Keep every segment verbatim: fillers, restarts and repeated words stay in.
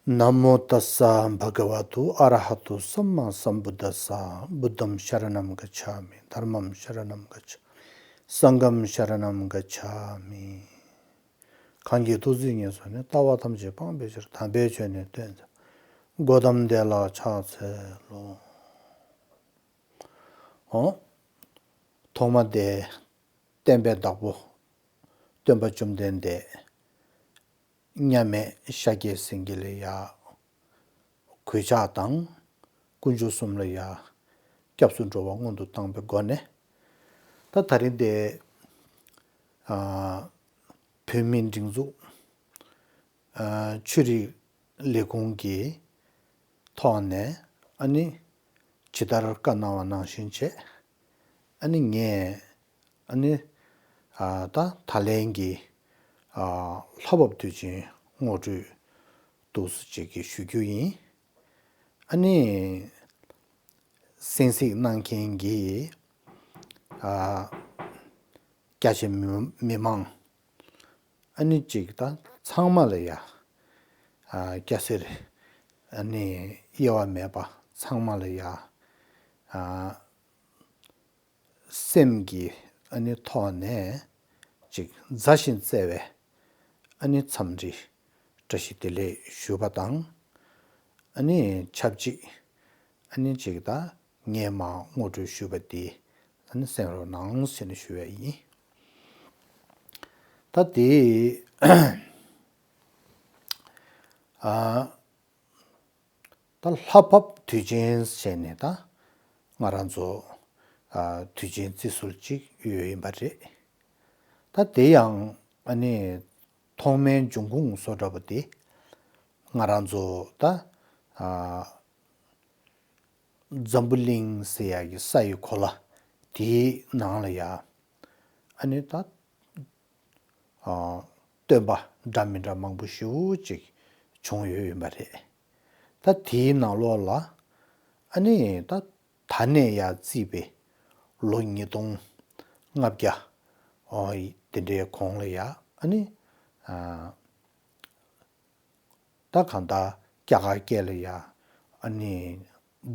ན་མོ་ཏཱ་ས་བྷ་ག་ཝ་ཏུ་ཨ་ར་ཧ་ཏུ་སམ་མ་སམ་བུད་དཱ་ས། བུདྡྷམ་ཤ་ར་ཎམ་ག་ཆ་མི། དྷརྨམ་ཤ་ར་ཎམ་ག་ཆ། སངྒྷམ་ཤ་ར་ཎམ་ག་ཆ་མི། གང་གིས་ཐུགས་བརྩེ་ཉེར་བཟུང་ནས། ལྟ་བ་ཐམས་ཅད་སྤང་བའི་ཕྱིར། དམ་པའི་ཆོས་ནི་སྟོན་མཛད་པ། གོ་ཏམ་དེ་ལ་ཕྱག་འཚལ་ལོ། འོ། ཐོག་མ་དེ་བསྟན་པའི་བདག་པོ་སྟོན་པ་བཅོམ་ལྡན་འདས་མཉམ་མེད་ཤཱཀྱའི་སེང་གེ་ལ་ཡ་གུས་ཕྱག་དང་། དཀོན་མཆོག་གསུམ་ལ་ཡ་སྐྱབས་སུ་འགྲོ་བ་སྔོན་དུ་བཏང་པའི་སྒོ་ནས། ད་ད་རིང་དེ་ཨ་བོད་མིའི་སྒྲིག་འཛུགས་ཨ་ཆོས་རིག་ལས་ཁུངས་ཀྱི་ཐོག་ནས་ཨ་ནི་ཇི་ལྟར་བཀའ་གནང་བ་ནང་བཞིན་བྱས། ཨ་ནི་ངས་ཨ་ནི་ཨ་ད་ད་ལན་གྱི་ཨ་ལྷ་བབས་དུས་ཆེན་ངོ་སྤྲོད་འདུག་སེ་ཅིག་གི་ཞུ་རྒྱུ་ཡིན། ཨ་ནི་གསན་གཟིགས་གནང་མཁན་གྱི་ཨ་རྒྱ་ཆེ་མི་མི་མང་ཨ་ནི་ཅིག་ད་ཚང་མ་ལ་ཡ་ཨ་སྐྱ་སེར་ཨ་ནི་དབྱེ་བ་མེད་པ་ཚང་མ་ལ་ཡ་ཨ་སེམས་ཀྱི་ཨ་ནི་ཐོག་ནས་ཅིག་མཛའ་ཞིང་བརྩེ་བའི་ཨ་ནི་འཚམས་འདྲི་བཀྲ་ཤིས་བདེ་ལེགས་ཞུ་བ་དང་། ཨ་ནི་ཆབས་ཅིག་ཨ་ནི་ཅིག་ད་ངས་མར་ངོ་སྤྲོད་ཞུས་པ་འདི་ཨ་ནི་གསན་རོགས་གནང་ཟེར་ནས་ཞུ་བ་ཡིན། ད་དེ་ཨ་ད་ལྷ་བབས་དུས་ཆེན་བྱས་ནས་ད་ང་རང་ཚོ་ཨ་དུས་ཆེན་བརྩི་སྲོལ་ཅིག་ཡོད་ཡིན་པ་རེད། ད་དེ་ཡང་ཨ་ནི་ཐོག་མའི་འབྱུང་ཁུངས་བཟོ་འདྲ་པོ་དེ་ང་རང་ཚོ་ད་ཨ་འཛམ་བུ་གླིང་ཟེར་ཡག་གི་ས་ཡི་གོ་ལ་དེའི་ནང་ལ་ཡ་ཨ་ནི་ད་ཨ་སྟོན་པ་འདྲ་མི་འདྲ་མང་པོ་ཞེ་པོ་ཅིག་བྱུང་ཡོད་ཡིན་པ་རེད། ད་དེའི་ནང་ལོགས་ལ་ཨ་ནི་ད་ད་ནས་ཡར་བརྩིས་པའི་ལོ་ཉིས་སྟོང་ལྔ་བརྒྱ་ཨ་དེ་འདྲའི་གོང་ལ་ཡ་ཨ་ནི་ཨ་ད་གང་ལྟར་རྒྱ་གར་སྐད་ལ་ཡ་ཨ་ནི་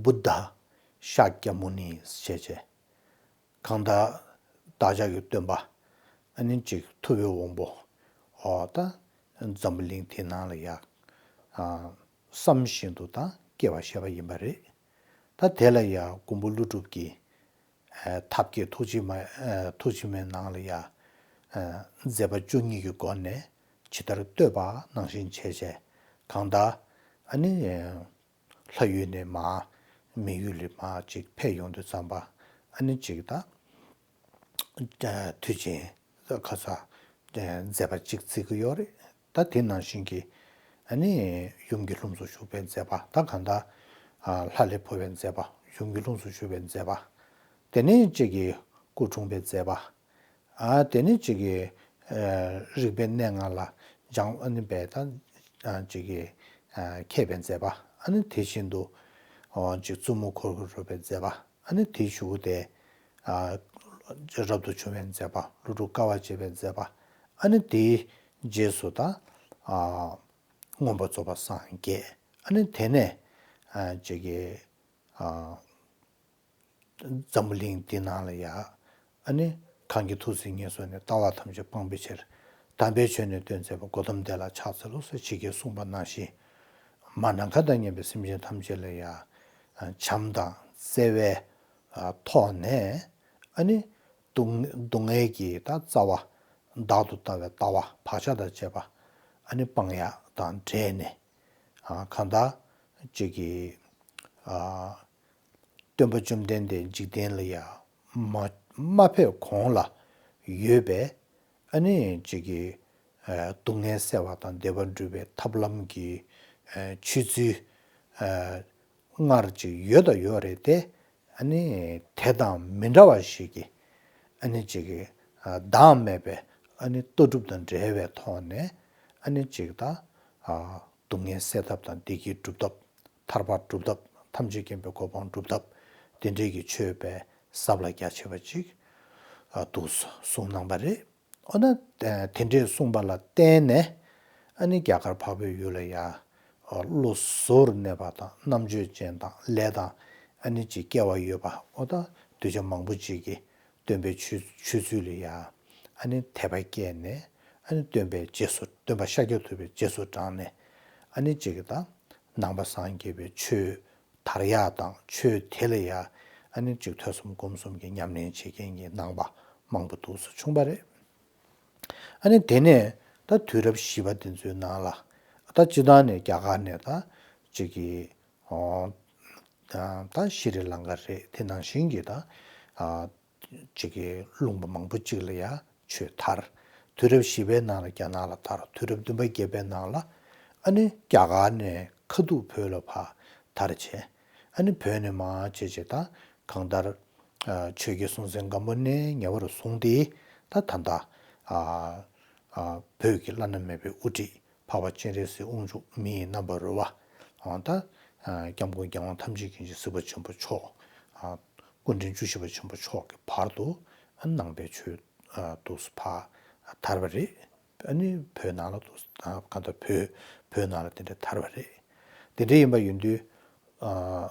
བུདྡྷ་ཤཱཀྱ་མུ་ནི་ཞེས་བྱས། གང་ལྟར་བདག་ཅག་གི་སྟོན་པ་ཨ་ནི་ཅིག་ཐུབ་པའི་དབང་པོ་ཨོ་ད་འཛམ་བུ་གླིང་དེ་ནང་ལ་ཡ་ཨ་བསམ་བཞིན་དུ་ད་སྐྱེ་བ་བཞེས་པ་ཡིན་པ་རེད། ད་དེ་ལ་ཡ་མགོན་པོ་ཀླུ་སྒྲུབ་ཀྱིས་ཨ་ཐབས་མཁས་ཐུགས་རྗེ་མ་ཨ་ཐུགས་རྗེ་མའི་ནང་ལ་ཡ་ཨ་མཛད་པ་བཅུ་གཉིས་ཀྱི་སྒོ་ནས་ཇི་ལྟར་བསྟོད་པ་ནང་བཞིན་བྱས་བྱས། གང་ལྟར་ཨ་ནི་ལྷ་ཡུལ་ནས་མར་མི་ཡུལ་ལ་མར་ཅིག་ཕེབས་ཡོང་དུས་ཙམ་པ་ཨ་ནི་ཅིག་ད་དུས་ཆེན་ཁ་ས་མཛད་པ་ཅིག་བརྩི་གི་ཡོད་རེད། ད་དེ་ནང་བཞིན་གྱི་ཨ་ནི་ཡུམ་གྱི་ལྷུམས་སུ་ཞུགས་པའི་མཛད་པ། ད་གང་ལྟར་ཨ་ལྷ་ལས་འཕོ་བའི་མཛད་པ། ཡུམ་གྱི་ལྷུམས་སུ་ཞུགས་པའི་མཛད་པ། དེ་ནས་ཅིག་གི་སྐུ་འཁྲུངས་པའི་མཛད་པ། ཨ་དེ་ནས་ཅིག་གི་ཨ་རིག་པའི་གནས་ལྔ་ལ་སྦྱངས་ཨ་ནི་པས་ད་ཨ་ཅིག་གི་ཨ་མཁས་པའི་མཛད་པ། ཨ་ནི་དེ་བཞིན་དུ་ཨོ་ཅིག་བཙུན་མོ་འཁོར་དུ་རོལ་པའི་མཛད་པ། ཨ་ནི་དེའི་གཞུག་གུ་དེ་ཨ་རབ་ཏུ་བྱུང་བའི་མཛད་པ། ཀླུ་སྒྲུབ་དཀའ་བ་སྤྱད་པའི་མཛད་པ། ཨ་ནི་དེའི་རྗེས་སུ་ད་ཨ་མངོན་པར་རྫོགས་པར་སངས་རྒྱས། ཨ་ནི་དེ་ནས་ཨ་ཅིག་གི་ཨ་འཛམ་བུ་གླིང་འདི་ནང་ལ་ཡ་ཨ་ནི་གང་གིས་ཐུགས་བརྩེ་ཉེར་བཟུང་ནས། ལྟ་བ་ཐམས་ཅད་སྤང་བའི་ཕྱིར། དམ་པའི་ཆོས་ནི་སྟོན་མཛད་པ། གོ་ཏམ་དེ་ལ་ཕྱག་འཚལ་ལོ་ཟེར་ཇི་སྐད་གསུངས་པ་ནང་བཞིན། མ་ནམ་མཁའ་དང་མཉམ་པའི་སེམས་ཅན་ཐམས་ཅད་ལ་ཡ་བྱམས་དང་བརྩེ་བའི་ཐོག་ནས་ཨ་ནི་སྡུག་སྡུག་བསྔལ་གྱི་ད་རྩ་བ་བདག་ཏུ་ལྟ་བའི་ལྟ་བ་བག་ཆགས་དང་བཅས་པ་ཨ་ནི་སྤང་ཡག་དང་འབྲེལ་ནས། ཨ་གང་ལྟར་ཅིག་གི་ཨ་སྟོན་པ་བཅོམ་ལྡན་འདས་འཇིག་རྟེན་ལ་ཡང་མ་མ་ཕེབས་གོང་ལ་ཡོད་པའི་ཨ་ནི་ཅིག་གི་ཨ་སྡུག་བསྔལ་སེལ་བ་དང་བདེ་བ་འགྲུབ་པའི་ཐབས་ལམ་གྱི་ཨ་ཆོས་ཚུལ་ཨ་སྔར་ཅིག་ཡོད་དང་ཡོད་རེད་དེ། ཨ་ནི་དེ་དང་མི་འདྲ་བ་ཞིག་གི་ཨ་ནི་ཅིག་གི་ཨ་བདག་མེད་པའི་ཨ་ནི་ལྟ་གྲུབ་དང་འབྲེལ་བའི་ཐོག་ནས་ཨ་ནི་ཅིག་ད་ཨ་སྡུག་བསྔལ་སེལ་ཐབས་དང་བདེ་སྐྱིད་སྒྲུབ་ཐབས། ཐར་པ་སྒྲུབ་ཐབས། ཐམས་ཅད་མཁྱེན་པའི་གོ་འཕང་སྒྲུབ་ཐབས། དེ་འདྲའི་གི་ཆོས་དཔེ་ཟབ་ལ་རྒྱ་ཆེ་བ་ཅིག་ཨ་འདུག་གསུངས་གནང་པ་རེད། འོ་ན་དེ་འདྲས་གསུངས་པ་ལ་བརྟེན་ནས་ཨ་ནི་རྒྱ་གར་འཕགས་པའི་ཡུལ་ལ་ཡ་ བློ་གཟུ་བོར་གནས་པ་དང་རྣམ་དཔྱོད་ཅན་དང་ལས་དང་ཨ་ནི་ཅིག་སྐལ་བ་ཡོད་པ་འོ་ད་གདུལ་བྱ་མང་པོ་ཅིག་གིས་སྟོན་པའི་ཆོས་ཆོས་ཚུལ་ལ་ཡ་ཨ་ནི་དད་པ་སྐྱེས་ནས་ཨ་ནི་སྟོན་པའི་རྗེས་སུ་སྟོན་པ་ཤཱཀྱ་ཐུབ་པའི་རྗེས་སུ་འབྲངས་ནས་ཨ་ནི་ཅིག་གི་ད་ནང་པ་སངས་རྒྱས་པའི་ཆོས་དར་ཡག་དང་ཆོས་དེ་ལ་ཡ་ཨ་ནི་ཅིག་ཐོས་བསམ་སྒོམ་གསུམ་གྱི་ཉམས་ལེན་བྱེད་མཁན་གྱི་ནང་པ་མང་པོ་འདུག་སེ་བྱུང་བ་རེད། ཨ་ནི་དེ་ནས་ད་དུས་རབས་བཞི་པ་དེ་ཚོའི་ནང་ལ་ད་སྤྱི་བཏང་ནས་རྒྱ་གར་ནས་ད་ཅིག་གི་ཨོ་ད་ཤྲི་ལང་ཀ་རེད། དེ་ནང་བཞིན་གྱི་ད་ཨ་ཅིག་གི་ལུང་པ་མང་པོ་ཅིག་ལ་ཡ་ཆོས་དར། དུས་རབས་བཞི་པའི་ནང་ལ་རྒྱ་ནག་ལ་དར། དུས་རབས་བདུན་པ་བརྒྱད་པའི་ནང་ལ་ཨ་ནི་རྒྱ་གར་ནས་ཁ་ཐུག་བོད་ལ་ཕར་དར་བྱས། ཨ་ནི་བོད་ནས་མར་བྱས་བྱས་ད་གང་ལྟར་ཨ་ཆོས་རྒྱལ་སྲོང་བཙན་སྒམ་པོ་ནས་ཉེ་བར་བཟུང་སྟེ་ད་ད་ལྟ་ཨ་ཨ་བོད་ཀྱི་བླ་ན་མེད་པའི་དབུ་ཁྲིད་འཕགས་པ་སྤྱན་རས་གཟིགས་དབང་ཕྱུག་མི་ཡི་རྣམ་པར་རོལ་པ་ཨ་ད་ཨ་སྐྱབས་མགོན་རྒྱལ་དབང་ཐམས་ཅད་མཁྱེན་ཅིང་གཟིགས་པ་ཆེན་པོ་མཆོག་ཨ་སྐུ་ཕྲེང་བཅུ་བཞི་པ་ཆེན་པོ་མཆོག་གི་བར་དུ་ཨ་ནང་པའི་ཆོས་ཨ་འདུག་སེ་ཕར་དར་བ་རེད། ཨ་ནི་བོད་ནང་ལ་འདུག་སེ་ཨ་གང་ལྟར་བོད་བོད་ནང་ལ་དེ་འདྲ་དར་བ་རེད། དེ་འདྲ་ཡིན་པ་ཡིན་དུས་ཨ་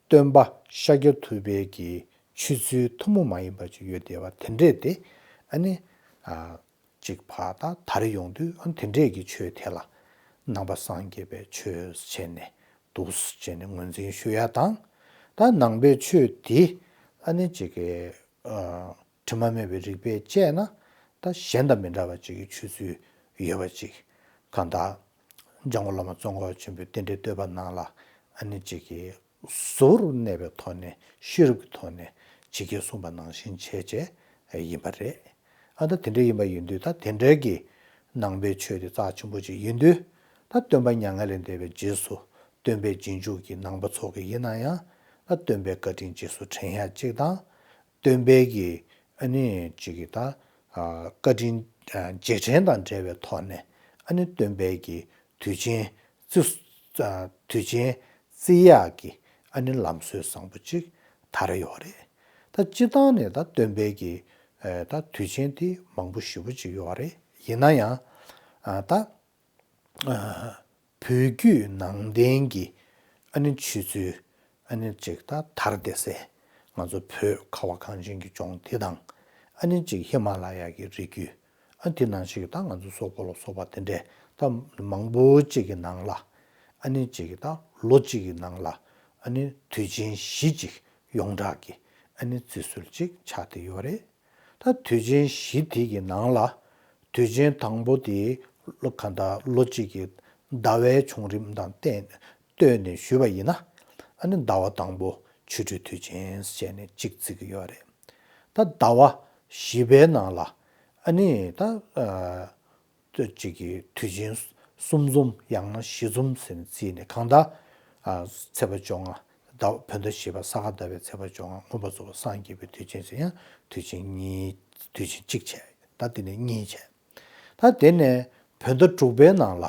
སྟོན་པ་ཤཱཀྱ་ཐུབ་པའི་གི་ཆོས་ཚུལ་ཐུན་མོང་མ་ཡིན་པ་ཅིག་ཡོད་བསྡད་པ་དེ་འདྲས་དེ་ཨ་ནི་ཨ་ཅིག་ཕར་ད་དར་ཡོང་དུས་ཨ་དེ་འདྲས་ཀྱི་ཆོས་དེ་ལ་ནང་པ་སངས་རྒྱས་པའི་ཆོས་བྱས་ནས་འདུག་སེ་བྱས་ནས་ངོས་འཛིན་ཞུ་ཡ་དང་། ད་ནང་པའི་ཆོས་དེ་ཨ་ནི་ཅིག་གི་ཨ་དྲི་མ་མེད་པའི་རིགས་པས་དཔྱད་ན་ད་གཞན་དང་མི་འདྲ་བ་ཅིག་གི་ཆོས་ཚུལ་ཡོད་པ་ཅིག་གང་ལྟར་འཇམ་མགོན་བླ་མ་ཙོང་ཁ་པ་ཆེན་པོའི་རྟེན་འབྲེལ་བསྟོད་པ་ནང་ལ་ཨ་ནི་ཅིག་གི་གཟུ་བོར་གནས་པའི་ཐོག་ནས་ཤེས་རབ་ཀྱི་ཐོག་ནས་ཇི་སྐད་གསུངས་པ་ནང་བཞིན་བྱས་བྱས་ཡིན་པ་རེད། ཨ་ད་དེ་འདྲ་ཡིན་པ་ཡིན་དུས་ད་དེ་འདྲའི་གི་ནང་པའི་ཆོས་དེ་རྩ་ཆེན་པོ་ཅིག་ཡིན་དུས་ད་སྟོན་པ་མྱ་ངན་ལས་འདས་པའི་རྗེས་སུ་སྟོན་པའི་རྗེས་འཇུག་གི་ནང་པ་ཚོ་གི་ཡིན་ན་ཡང་ད་སྟོན་པའི་བཀའ་དྲིན་རྗེས་སུ་དྲན་ཡ་གཅིག་དང་། སྟོན་པའི་གི་ཨ་ནི་ཅིག་གི་ད་ཨ་བཀའ་དྲིན་ཨ་རྗེས་དྲན་དང་འབྲེལ་བའི་ཐོག་ནས་ཨ་ནི་སྟོན་པའི་གི་དུས་ཆེན་བརྩི་ཨ་དུས་ཆེན་བརྩི་ཡག་གི་ཨ་ནི་ལམ་སྲོལ་བཟང་པོ་ཅིག་དར་ཡོད་རེད། ད་སྤྱི་བཏང་ནས་ད་སྟོན་པའི་གི་ཨ་ད་དུས་ཆེན་དེ་མང་པོ་ཞེ་པོ་ཅིག་ཡོད་རེད། ཡིན་ན་ཡང་ཨ་ད་ཨ་བོད་བརྒྱུད་ནང་བསྟན་གྱི་ཨ་ནི་ཆོས་ཚུལ་ཨ་ནི་ཅིག་ད་དར་བསྡད་སའི་ང་ཚོ་བོད་ཁ་བ་གངས་ཅན་གྱི་ལྗོངས་དེ་དང་ཨ་ནི་ཅིག་ཧི་མ་ལ་ཡ་གི་རི་རྒྱུད་ཨ་དེ་ནང་བཞིན་གྱི་ད་ང་ཚོ་སོག་པོ་ལ་སོགས་པ་དེ་འདྲས་ད་མང་པོ་ཅིག་གི་ནང་ལ་ཨ་ནི་ཅིག་གི་ད་ལོ་གཅིག་གི་ནང་ལ་ཨ་ནི་དུས་ཆེན་བཞི་ཅིག་ཡོངས་གྲགས་ཀྱི་ཨ་ནི་བརྩི་སྲོལ་ཅིག་ཆགས་བསྡད་ཡོད་རེད། ད་དུས་ཆེན་བཞི་དེ་གི་ནང་ལ་དུས་ཆེན་དང་པོ་དེ་ལོ་གང་ལྟར་ལོ་གཅིག་གི་ཟླ་བའི་བྱུང་རིམ་དང་བསྟན་ལྟོས་ནས་ཞུས་པ་ཡིན་ན་ཨ་ནི་ཟླ་བ་དང་པོ་ཆོ་འཕྲུལ་དུས་ཆེན་ཟེར་ནས་གཅིག་བརྩི་གི་ཡོད་རེད། ད་ཟླ་བ་བཞི་པའི་ནང་ལ་ཨ་ནི་ད་ཨ་གཅིག་གི་དུས་ཆེན་གསུམ་འཛོམས་ཡང་ན་བཞི་འཛོམས་ཟེར་ནས་བརྩིས་ནས་གང་ལྟར་ཨ་ཚེས་པ་བཅོ་ལྔ་ཟླ་བ་བོད་ཟླ་བཞི་པ་ས་ག་ཟླ་བའི་ཚེས་པ་བཅོ་ལྔ་མངོན་པར་རྫོགས་པར་སངས་རྒྱས་པའི་དུས་ཆེན་ཟེར་ཡང་དུས་ཆེན་གཉིས་དུས་ཆེན་གཅིག་བྱས། ད་དེ་ནས་གཉིས་བྱས། ད་དེ་ནས་བོད་ཟླ་དྲུག་པའི་ནང་ལ་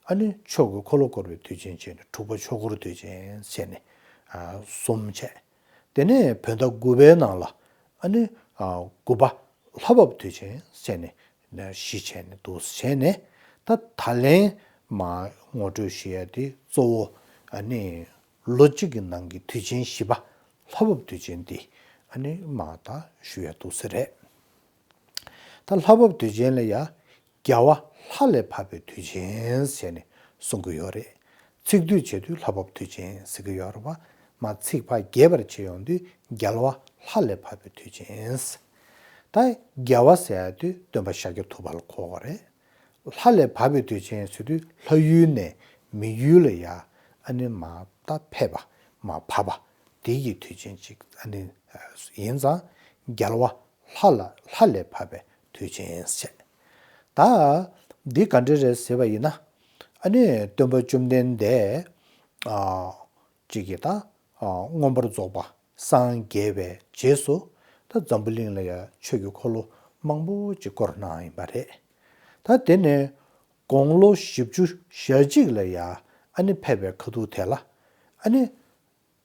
ཨ་ནི་ཆོས་ཀྱི་འཁོར་ལོ་བསྐོར་བའི་དུས་ཆེན་བྱས་ནས་དྲུག་པ་ཆོས་འཁོར་དུས་ཆེན་བྱས་ནས་ཨ་གསུམ་བྱས། དེ་ནས་བོད་ཟླ་དགུ་པའི་ནང་ལ་ཨ་ནི་ཨ་དགུ་པ་ལྷ་བབས་དུས་ཆེན་བྱས་ནས་བཞི་བྱས་ནས་འདུག་བྱས་ནས་ད་ད་ལན་མ་ངོ་སྤྲོད་ཞུ་ཡ་དེ་གཙོ་བོ་ཨ་ནི་ལོ་གཅིག་གི་ནང་གི་དུས་ཆེན་བཞི་པ་ལྷ་བབས་དུས་ཆེན་འདི་ཨ་ནི་མ་ད་ཞུ་ཡ་འདུག་ས་རེད། ད་ལྷ་བབས་དུས་ཆེན་ལ་ཡ་རྒྱལ་བ་ལྷ་ལས་བབས་པའི་དུས་ཆེན་ཟེར་ནས་གསུང་གི་ཡོད་རེད། ཚིག་སྡུད་བྱེད་དུས་ལྷ་བབས་དུས་ཆེན་ཟེར་གི་ཡོད་རེད་བ། མ་ཚིག་ཕར་རྒྱས་པར་བྱེད་ཡོང་དུས་རྒྱལ་བ་ལྷ་ལས་བབས་པའི་དུས་ཆེན། ད་རྒྱལ་བ་ཟེར་ཡ་དུས་སྟོན་པ་ཤཱཀྱ་ཐུབ་པ་ལ་གོ་བ་རེད། ལྷ་ལས་བབས་པའི་དུས་ཆེན་ཟེར་དུས་ལྷ་ཡུལ་ནས་མི་ཡུལ་ལ་ཡ་ཨ་ནི་མ་ད་ཕེབས་པ་མ་བབས་པ་དེ་གི་དུས་ཆེན་ཅིག་ཨ་ནི་ཡིན་ཙང་རྒྱལ་བ་ལྷ་ལ་ལྷ་ལས་བབས་པའི་དུས་ཆེན་བྱས། ད་འདི་ག་འདྲ་རེད་ཟེར་བ་ཡིན་ན། ཨ་ནི་སྟོན་པ་བཅོམ་ལྡན་འདས་ཨ་ཅིག་གིས་ད་ཨ་མངོན་པར་རྫོགས་པ་སངས་རྒྱས་པའི་རྗེས་སུ་ད་འཛམ་བུ་གླིང་ལ་ཡང་ཆོས་ཀྱི་འཁོར་ལོ་མང་པོ་ཅིག་བསྐོར་གནང་ཡིན་པ་རེད། ད་དེ་ནས་དགུང་ལོ་བཞི་བཅུ་ཞེ་གཅིག་ལ་ཡང་ཨ་ནི་ཕེབས་པའི་ཁ་ཐུག་དེ་ལ་ཨ་ནི་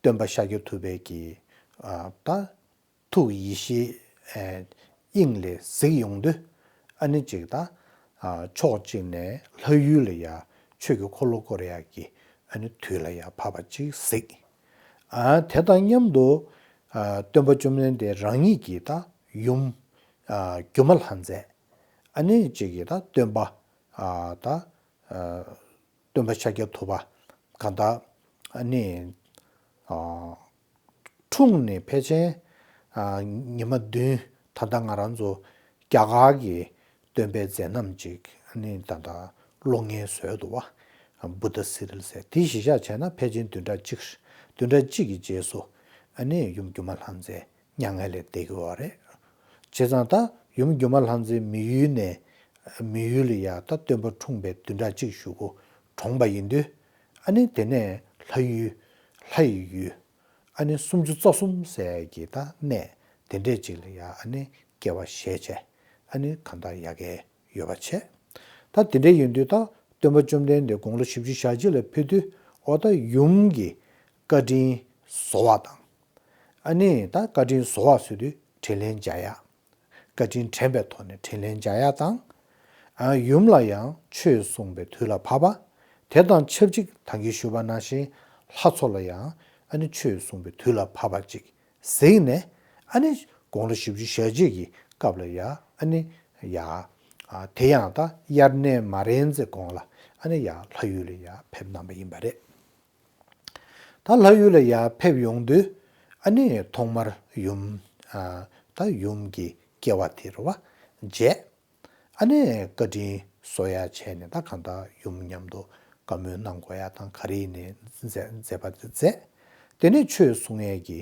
སྟོན་པ་ཤཱཀྱ་ཐུབ་པའི་གི་ཨ་ད་ཐུགས་ཡེ་ཤེས་ཨ་དབྱིངས་ལས་གཟིགས་ཡོང་དུས་ཨ་ནི་ཅིག་ད་ཨ་ཕྱོགས་གཅིག་ནས་ལྷ་ཡུལ་ལ་ཡ་ཆོས་ཀྱི་འཁོར་ལོ་བསྐོར་ཡག་གི་ ཨ་ནི་དུས་ལ་ཡང་བབ་པ་ཅིག་གཟིགས། ཨ་དེ་དང་མཉམ་དུ་ཨ་སྟོན་པ་བཅོམ་ལྡན་འདས་རང་ཉིད་ཀྱི་ད་ཡུམ་ཨ་སྒྱུ་མ་ལྷ་མཛེས་ཨ་ནི་ཅིག་གིས་ད་སྟོན་པ་ཨ་ད་ཨ་སྟོན་པ་ཤཱཀྱ་ཐུབ་པ་གང་ལྟར་ཨ་ནི་ཨ་འཁྲུངས་ནས་ཕལ་ཆེར་ཨ་ཉི་མ་བདུན། ད་ལྟ་ང་རང་ཚོ་རྒྱ་གར་གྱི་སྟོན་པའི་མཛད་རྣམ་ཅིག་ཨ་ནི་ད་ལྟ་ཀློག་མཁན་བཟོས་འདུག་བ། བུདྡྷ་སི་རིལ་ཟེར་དེ་གཞི་བཞག་བྱས་ན་ཕལ་ཆེར་བདུན་ཕྲག་གཅིག་བདུན་ཕྲག་གཅིག་གི་རྗེས་སུ་ཨ་ནི་ཡུམ་སྒྱུ་མ་ལྷ་མཛེས་མྱ་ངན་ལས་འདས་ཀྱི་ཡོད་རེད། བྱས་ཙང་ད་ཡུམ་སྒྱུ་མ་ལྷ་མཛེས་མི་ཡུལ་ནས་མི་ཡུལ་ལ་ཡ་ད་སྟོན་པ་འཁྲུངས་པའི་བདུན་ཕྲག་གཅིག་གཞུག་གུ་གྲོངས་པ་ཡིན་དུས་ཨ་ནི་དེ་ནས་ལྷ་ཡུལ་ལྷ་ཡི་ཡུལ་ཨ་ནི་སུམ་ཅུ་རྩ་གསུམ་ཟེར་གྱི་ད་གནས་དེ་འདྲས་ཅིག་ལ་ཡ་ཨ་ནི་སྐྱེ་བ་བཞེས་བྱས་ཨ་ནི་གང་ལྟར་ཡ་གི་ཡོད་པ་བྱས། ད་དེ་འདྲ་ཡིན་དུས་ད་སྟོན་པ་བཅོམ་ལྡན་འདས་དགུང་ལོ་བཞི་བཅུ་ཞེ་གཅིག་ལ་ཕེབས་དུས་འོ་ད་ཡུམ་གྱི་བཀའ་དྲིན་གཟོ་བ་དང་། ཨ་ནི་ད་བཀའ་དྲིན་གཟོ་བ་ཟེར་དུས་དྲིན་ལན་འཇལ་ཡ། བཀའ་དྲིན་དྲན་པའི་ཐོག་ནས་དྲིན་ལན་འཇལ་ཡ་དང་། ཨ་ཡུམ་ལ་ཡང་ཆོས་གསུངས་པའི་དུས་ལ་བབ་པ། དེ་དང་ཆབས་ཅིག་ད་གིན་ཞུས་པ་ནང་བཞིན་ལྷ་ཚོ་ལ་ཡང་ཨ་ནི་ཆོས་གསུངས་པའི་དུས་ལ་བབ་པ་ཅིག་གཟིགས་ནས་ཨ་ནི་དགུང་ལོ་བཞི་བཅུ་ཞེ་གཅིག་གི་སྐབས་ལ་ཡ་ཨ་ནི་ཡ་ཨ་དེ་ཡང་ད་དབྱར་གནས་མ་རན་ཙམ་གོང་ལ་ཨ་ནི་ཡ་ལྷ་ཡུལ་ལ་ཡ་ཕེབས་གནང་བ་ཡིན་པ་རེད། ད་ལྷ་ཡུལ་ལ་ཡ་ཕེབས་ཡོང་དུས་ཨ་ནི་ཐོག་མར་ཡུམ་ཨ་ད་ཡུམ་གྱི་སྐྱེ་བ་དེ་རེད་བ་མཇལ། ཨ་ནི་བཀའ་དྲིན་གཟོ་ཡ་བྱས་ནས་ད་གང་ལྟར་ཡུམ་མཉམ་དུ་བཀའ་མོལ་གནང་དགོས་ཡ་དང་ག་རེ་ཡིན་ནའི་མཛད་མཛད་པ་དེ་མཛད། དེ་ནས་ཆོས་གསུང་ཡས་ཀྱི་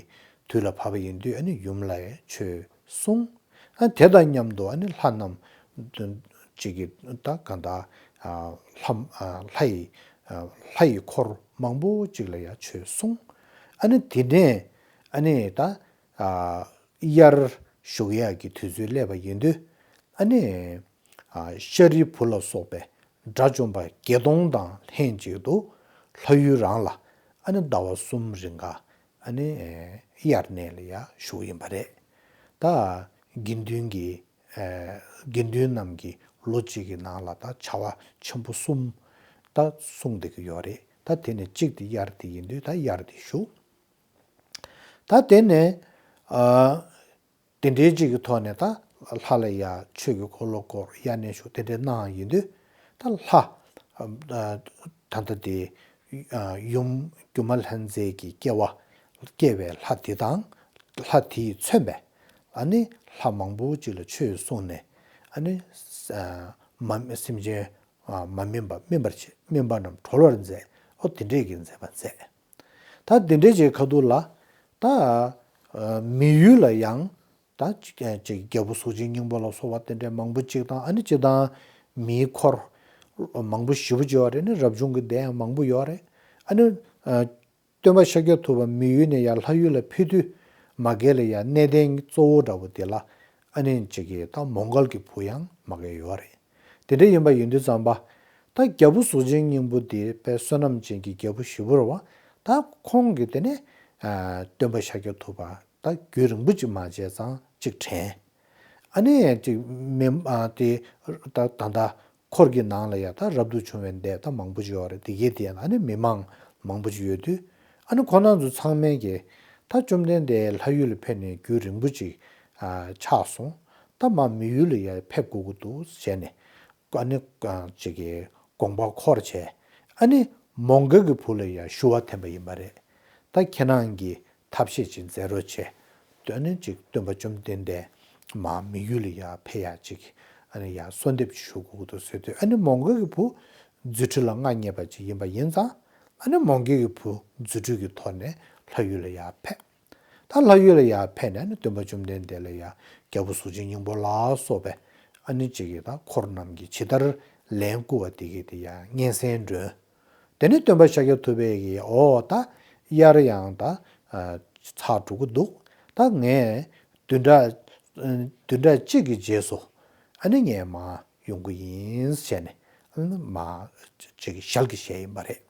དུས་ལ་བབ་པ་ཡིན་དུས་ཨ་ནི་ཡུམ་ལ་ཡང་ཆོས་གསུངས། ཨ་དེ་དང་མཉམ་དུ་ཨ་ནི་ལྷ་རྣམས་ཅིག་གིས་ད་གང་ལྟར་ལྷ་ལྷ་ཡི་ལྷ་ཡི་འཁོར་མང་པོ་ཅིག་ལ་ཡང་ཆོས་གསུངས། ཨ་ནི་དེ་ནས་ཨ་ནི་ད། དབྱར་བཞུགས་ཡག་གི་དུས་ཚོད་སླེབས་པ་ཡིན་དུས་ཨ་ནི་ཤཱ་རིའི་བུ་ལ་སོགས་པའི་དགྲ་བཅོམ་པ་བརྒྱད་སྟོང་དང་ལྷན་ཅིག་ཏུ་ལྷ་ཡུལ་རང་ལ་ཨ་ནི་ཟླ་བ་གསུམ་རིང་ག་ཨ་ནི་དབྱར་གནས་ལ་ཡ་བཞུགས་ཡིན་པ་རེད། ད་དགེ་འདུན་གྱི་དགེ་འདུན་རྣམས་ཀྱི་ལོ་གཅིག་གི་ནང་ལ་ད་བྱ་བ་ཆེན་པོ་གསུམ་ད་གསུངས་བསྡད་ཀྱི་ཡོད་རེད། ད་དེ་ནས་གཅིག་དེ་དབྱར་དེ་ཡིན་དུས་ད་དབྱར་དེ་བཞུགས། ད་དེ་ནས་ཨ་དེ་འདྲའི་ཅིག་གི་ཐོག་ནས་ད་ལྷ་ལ་ཡ་ཆོས་ཀྱི་འཁོར་ལོ་བསྐོར་དབྱར་གནས་བཞུགས་དེ་འདྲའི་གནང་ཡིན་དུས་ད་ལྷ་ཨ་ད་ལྟ་དེ་ཨ་ཡུམ་སྒྱུ་མ་ལྷ་མཛེས་ཀྱི་སྐྱེ་བ་སྐྱེ་བའི་ལྷ་དེ་དང་ལྷ་དེས་མཚོན་པའི་ཨ་ནི་ལྷ་མང་པོ་ཅིག་ལ་ཆོས་གསུངས་ནས་ཨ་ནི་ཨ་མ་སེམས་ཅན་ཨ་མ་སྨིན་པ་སྨིན་པར་བྱེད་སྨིན་པ་རྣམས་གྲོལ་བར་མཛད། ཨོ་དེ་འདྲས་ཀྱི་མཛད་པ་མཛད། ད་དེ་འདྲའི་ཅིག་ཁ་ཐུག་ལ་ད་ཨ་མི་ཡུལ་ལ་ཡང་ད་ཅིག་ཅིག་རྒྱལ་པོ་གཟུགས་ཅན་སྙིང་པོ་ལ་སོགས་པ་དེ་འདྲའི་མང་པོ་ཅིག་དང་ཨ་ནི་སྤྱིར་བཏང་མིའི་འཁོར་མང་པོ་ཞེ་པོ་ཅིག་ཡོད་རེད། ནི་རབ་བྱུང་གི་སྡེ་ཡང་མང་པོ་ཡོད་རེད། ཨ་ནི་ཨ་སྟོན་པ་ཤཱཀྱ་ཐུབ་པ་མི་ཡུལ་ནས་ཡར་ལྷ་ཡུལ་ལ་ཕེབས་དུས་མ་གི་ལ་ཡར་གནས་བརྟན་གཙོ་བོ་འདྲ་པོ་དེ་ལ་ཨ་ནི་ཅིག་གི་ད་མོའུ་འགལ་གྱི་བུ་ཡང་མ་གི་ཡོད་རེད། དེ་འདྲ་ཡིན་པ་ཡིན་དུས་ཙམ་པ་ད་རྒྱལ་པོ་གཟུགས་ཅན་སྙིང་པོ་དེ་དཔེ་བསོད་ནམས་ཅན་གྱི་རྒྱལ་པོ་ཞེ་པོ་རེད་བ། ད་ཁོང་གིས་དེ་ནས་ཨ་སྟོན་པ་ཤཱཀྱ་ཐུབ་པ་ད་རྒྱུན་རིང་པོ་ཅིག་མ་མཇལ་ཙང་ཅིག་དྲན། ཨ་ནི་ཅིག་མི་ཨ་དེ་ད་ད་ལྟ་འཁོར་གྱི་ནང་ལ་ཡ་ད་རབ་ཏུ་བྱུང་བའི་འདས་ད་མང་པོ་ཅིག་ཡོད་རེད། དེ་གའི་དེ་ཡང་ཨ་ནི་མི་མང་མང་པོ་ཅིག་ཡོད་དུས་ཨ་ནི་ཁོ་རང་ཚོ་ཚང་མས་ཀྱི་ད་བཅོམ་ལྡན་འདས་ལྷ་ཡུལ་ལ་ཕེབས་ནས་རྒྱུན་རིང་པོ་ཅིག་ཨ་ཆགས་སོང་། ད་མ་མི་ཡུལ་ལ་ཡ་ཕེབས་དགོས་ཀྱི་འདུག་ཟེར་ནས་ཨ་ནི་ཅིག་གི་དགོངས་པ་འཁོར་བྱས་ཨ་ནི་མོའུ་འགལ་གྱི་བུ་ལ་ཡ་ཞུ་བ་འཐེན་པ་ཡིན་པ་རེད། ད་ཁྱེད་རང་གིས་ཐབས་ཤེས་ཅིག་མཛད་རོགས་བྱས། དོན་ནི་ཅིག་སྟོན་པ་བཅོམ་ལྡན་འདས་མ་མི་ཡུལ་ལ་ཡར་ཕེབས་ཡ་ཅིག་ཨ་ནི་ཡར་གསོལ་འདེབས་ཞུ་དགོས་ཀྱི་འདུག་ཟེར་དུས་ཨ་ནི་མོའུ་འགལ་གྱི་བུ་རྫུ་འཕྲུལ་ལ་མངའ་བརྙེས་པ་ཅིག་ཡིན་པ་ཡིན་ཙང་ཨ་ནི་མོའུ་འགལ་གྱི་བུ་རྫུ་འཕྲུལ་གྱི་ཐོག་ནས་ལྷ་ཡུལ་ལ་ཡར་ཕེབས། ད་ལྷ་ཡུལ་ལ་ཡར་ཕེབས་ནས་ཨ་ནི་སྟོན་པ་བཅོམ་ལྡན་འདས་ལ་ཡར་རྒྱལ་པོ་གཟུགས་ཅན་སྙིང་པོ་ལ་སོགས་པའི་ཨ་ནི་ཅིག་གིས་ད་འཁོར་རྣམས་ཀྱིས་ཇི་ལྟར་ལན་བསྐུར་བ་དེ་གིས་དེ་ཡར་སྙན་སེང་སྒྲོན། དེ་ནས་སྟོན་པ་ཤཱཀྱ་ཐུབ་པས་ཀྱིས་འོ་ད་དབྱར་ཡང་ད་ཨ་ཚར་འགྲོ་གི་འདུག་ད་ངས་བདུན་ཕྲག་བདུན་ཕྲག་གཅིག་གི་རྗེས་སུ་ཨ་ནི་ངས་མར་ཡོང་གི་ཡིན་ཟེར་ནས་ཨ་ནི་མར་ཅིག་ཞལ་གྱིས་བཞེས་ཡིན་པ་རེད།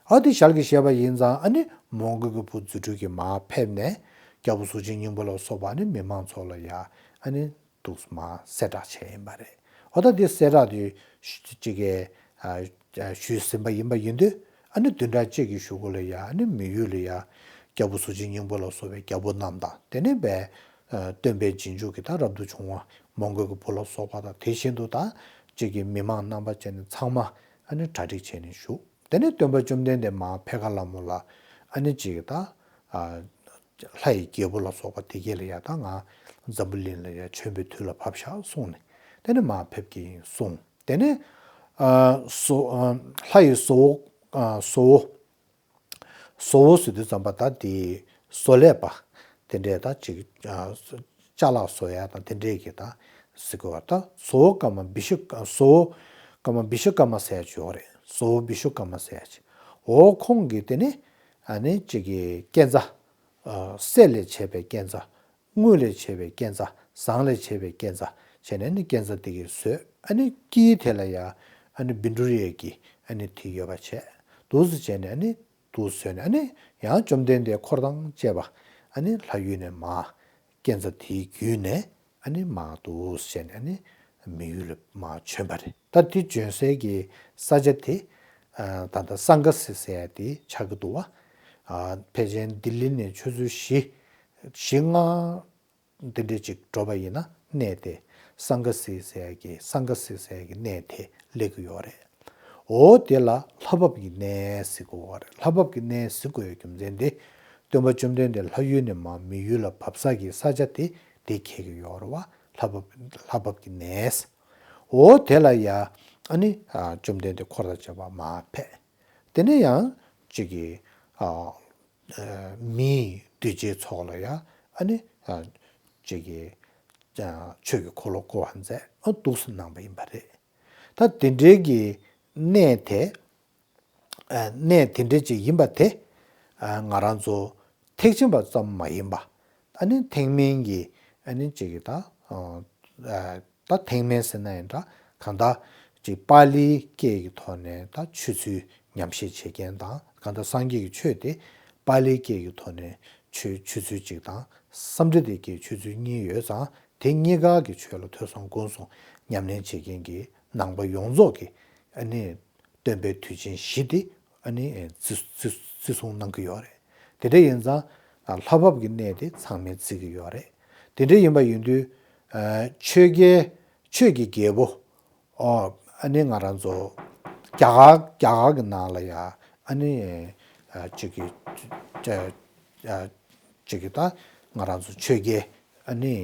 ཨ་དེ་ཞལ་གྱིས་བཞེས་པ་ཡིན་ཙང་ཨ་ནི་མོའུ་འགལ་གྱི་བུ་རྫུ་འཕྲུལ་གྱིས་མར་ཕེབས་ནས་རྒྱལ་པོ་གཟུགས་ཅན་སྙིང་པོ་ལ་སོགས་པ་ཨ་ནི་མི་མང་ཚོ་ལ་ཡ་ཨ་ནི་འདུག་མར་གསལ་བསྒྲགས་བྱས་ཡིན་པ་རེད། འོ་ད་འདི་གསལ་བསྒྲགས་དེ་ཅིག་གིས་ཨ་ཞུས་ཟིན་པ་ཡིན་པ་ཡིན་དུས་ ཨ་ནི་བདུན་ཕྲག་གཅིག་གི་གཞུག་གུ་ལ་ཡ་ཨ་ནི་མི་ཡུལ་ལ་ཡ་རྒྱལ་པོ་གཟུགས་ཅན་སྙིང་པོ་ལ་སོགས་པའི་རྒྱལ་པོ་རྣམས་དང་དེ་ནས་པའི་སྟོན་པའི་རྗེས་འཇུག་གི་ད་རབ་ཏུ་བྱུང་བ་མོའུ་འགལ་གྱི་བུ་ལ་སོགས་པ་དང་དེ་བཞིན་དུ་ད་གཅིག་གི་མི་མང་རྣམ་པ་བཅས་ནས་ཚང་མ་ཨ་ནི་གྲ་སྒྲིག་བྱས་ནས་བཞུགས། དེ་ནས་སྟོན་པ་བཅོམ་ལྡན་འདས་མར་འཕེལ་ཁ་ལ་མོ་ལ་ཨ་ནི་གཅིག་གི་ད་ལྷ་ཡི་རྒྱལ་པོ་ལ་སོགས་པ་དེ་གས་ལ་ཡ་ད་ང་འཛམ་བུ་གླིང་ལ་ཡ་བྱོན་པའི་དུས་ལ་བབ་ཤག་གསུངས་ནས་དེ་ནས་མར་ཕེབས་ཀྱི་ཡིན་གསུངས། དེ་ནས་ཨ་བཟོ་ཨ་ལྷ་ཡི་བཟོ་བོ་ཨ་བཟོ་བོ་བཟོ་བོ་ཟེར་དུས་ཙམ་པ་ད་དེ་བཟོ་ལས་པ་དེ་འདྲས་ད་ཅིག་ཨ་ཅ་ལག་བཟོ་ཡ་དང་དེ་འདྲས་ཀྱི་ད་ཟེར་དགོས་པ། ད་བཟོ་བོ་ཀརྨ་བི་ཤྭ་བཟོ་བོ་ཀརྨ་བི་ཤྭ་ཀརྨ་ཟེར་ཡ་ཅིག་ཡོད་རེད། བཟོ་བོ་བི་ཤྭ་ཀརྨ་ཟེར་ཡ་ཅིག་འོ་ཁོང་གིས་དེ་ནས་ཨ་ནི་ཅིག་གི་སྐས་འཛེག་ཨ་གསེར་ལས་བྱས་པའི་སྐས་འཛེག་དངུལ་ལས་བྱས་པའི་སྐས་འཛེག་ཟངས་ལས་བྱས་པའི་སྐས་འཛེག་བྱས་ནས་ནི་སྐས་འཛེག་དེ་གས་བཟོས། ཨ་ནི་དཀྱིལ་དེ་ལ་ཡ་ཨ་ནི་བཻ་ཌཱུརྱ་གི་ཨ་ནི་དེ་ཡོད་པ་བྱས། འདུག་སེ་བྱས་ནས་ཨ་ནི་འདུག་སེ་བཟོས་ནས་ཨ་ནི་ཡང་བཅོམ་ལྡན་འདས་འཁོར་དང་བཅས་པ་ཨ་ནི་ལྷ་ཡུལ་ནས་མར་སྐས་འཛེག་དེའི་བརྒྱུད་ནས་ཨ་ནི་མར་འདུག་སེ་བྱས་ནས་ཨ་ནི་མི་ཡུལ་ལ་མར་བྱོན་པ་རེད། ད་དེ་བྱོན་སའི་གི་ས་ཆ་དེ་ཨ་ད་ལྟ་སང་ཀ་སི་ཟེར་ཡ་དེ་ཆགས་ཀྱི་འདུག་བ། ཨ་ཕལ་ཆེར་ལྡི་ལི་ནས་ཆུ་ཚོད་བཞི་བཞི་ལྔ་འདི་འདྲས་ཅིག་འགྲོ་བ་ཡིན་ན་གནས་དེ་སང་ཀ་སི་ཟེར་ཡ་གི་སང་ཀ་སི་ཟེར་ཡ་གི་གནས་དེ་སླེབས་ཀྱི་ཡོད་རེད། འོ་དེ་ལ་ལྷ་བབས་ཀྱི་གནས་ཟེར་གྱི་ཡོད་རེད། ལྷ་བབས་ཀྱི་གནས་ཟེར་དགོས་ཡ་རྒྱུ་མཚན་དེ་སྟོན་པ་བཅོམ་ལྡན་འདས་ལྷ་ཡུལ་ནས་མར་མི་ཡུལ་ལ་བབས་ས་གི་ས་ཆ་དེ་དེ་འཁེལ་གྱི་ཡོད་རེད་བ། ལྷ་བབས་ལྷ་བབས་ཀྱི་གནས། འོ་དེ་ལ་ཡ་ཨ་ནི་ཨ་བཅོམ་ལྡན་འདས་འཁོར་དང་བཅས་པ་མར་ཕེབས། དེ་ནས་ཡང་གཅིག་གི་ཨ་ཨ་མིའི་གདུལ་བྱའི་ཚོགས་ལ་ཡང་ཨ་ནི་ཨ་གཅིག་གི་ཨ་ཆོས་ཀྱི་འཁོར་ལོ་བསྐོར་བ་མཛད། ཨ་འདུག་སེ་གནང་བ་ཡིན་པ་རེད། ད་དེ་འདྲའི་གི་གནས་དེ་ཨ་གནས་དེ་འདྲ་ཅིག་ཡིན་པ་དེ་ཨ་ང་རང་ཚོ་ཐེག་ཆེན་པ་ཙམ་མ་ཡིན་པ་ཨ་ནི་ཐེག་དམན་གྱི་ཨ་ནི་གཅིག་གི་ད་ཨ་ད་ཐེག་དམན་ཟེར་ན་ཡང་འདྲ། གང་ལྟར་ཅིག་པཱ་ལིའི་སྐད་ཀྱི་ཐོག་ནས་ད་ཆོས་ཚུལ་ཉམས་བཞེས་བྱེད་མཁན་དང་། གང་ལྟར་སངས་རྒྱས་ཀྱི་ཆོས་དེ་པཱ་ལིའི་སྐད་ཀྱི་ཐོག་ནས་ཆོས་ཆོས་ཚུལ་གཅིག་དང་སཾསྐྲྀཏ་སྐད་ཆོས་ཚུལ་གཉིས་ཡོད་ཙང་། དེ་གཉིས་ཀ་གི་ཆོས་ལ་ཐོས་བསམ་སྒོམ་གསུམ་ཉམས་ལེན་བྱེད་མཁན་གྱི་ནང་པ་ཡོངས་རྫོགས་ཀྱི་ཨ་ནི་སྟོན་པའི་དུས་ཆེན་བཞི་དེ་ཨ་ནི་བརྩི་བརྩི་བརྩི་སྲུང་གནང་གི་ཡོད་རེད། དེ་འདྲ་ཡིན་ཙང་ལྷ་བབས་ཀྱི་གནས་དེ་ཚང་མས་བརྩི་གི་ཡོད་རེད། དེ་འདྲ་ཡིན་པ་ཡིན་དུས་ཆོས་རྒྱལ་ཆོས་ཀྱི་རྒྱལ་པོ། ཨོ། ཨ་ནི་ང་རང་ཚོ་རྒྱ་གར་རྒྱ་གར་གྱི་ནང་ལ་ཡ་ཨ་ནི་ཨ་གཅིག་གི་ཨ་ཨ་གཅིག་གི་ད་ང་རང་ཚོ་ཆོས་རྒྱལ་ཨ་ནི་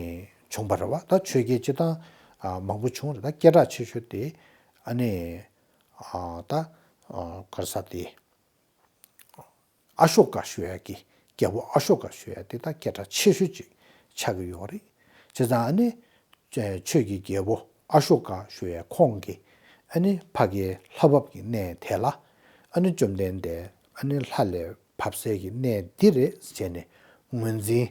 བྱུང་བ་རེད་བ། ད་ཆོས་རྒྱལ་སྤྱི་བཏང་ཨ་མང་པོ་བྱུང་རེད། ད་སྐད་གྲགས་ཆེ་ཤོས་དེ་ཨ་ནི་ཨ་ད་ཨ་ག་རེ་ཟེར་དེ། ཨ་ཤོ་ཀ་ཞུ་ཡ་གི་རྒྱལ་པོ་ཨ་ཤོ་ཀ་ཞུ་ཡ་དེ་ད་སྐད་གྲགས་ཆེ་ཤོས་ཅིག་ཆགས་ཀྱི་ཡོད་རེད། བྱས་ཙང་ཨ་ནི་ཆོས་ཀྱི་རྒྱལ་པོ་ཨ་ཤོ་ཀ་ཞུ་ཡ་ཁོང་གིས་ཨ་ནི་ཕ་གིའི་ལྷ་བབས་ཀྱི་གནས་དེ་ལ་ཨ་ནི་བཅོམ་ལྡན་འདས་ཨ་ནི་ལྷ་ལས་བབས་སའི་གི་གནས་འདི་རེད་ཟེར་ནས་ངོས་འཛིན་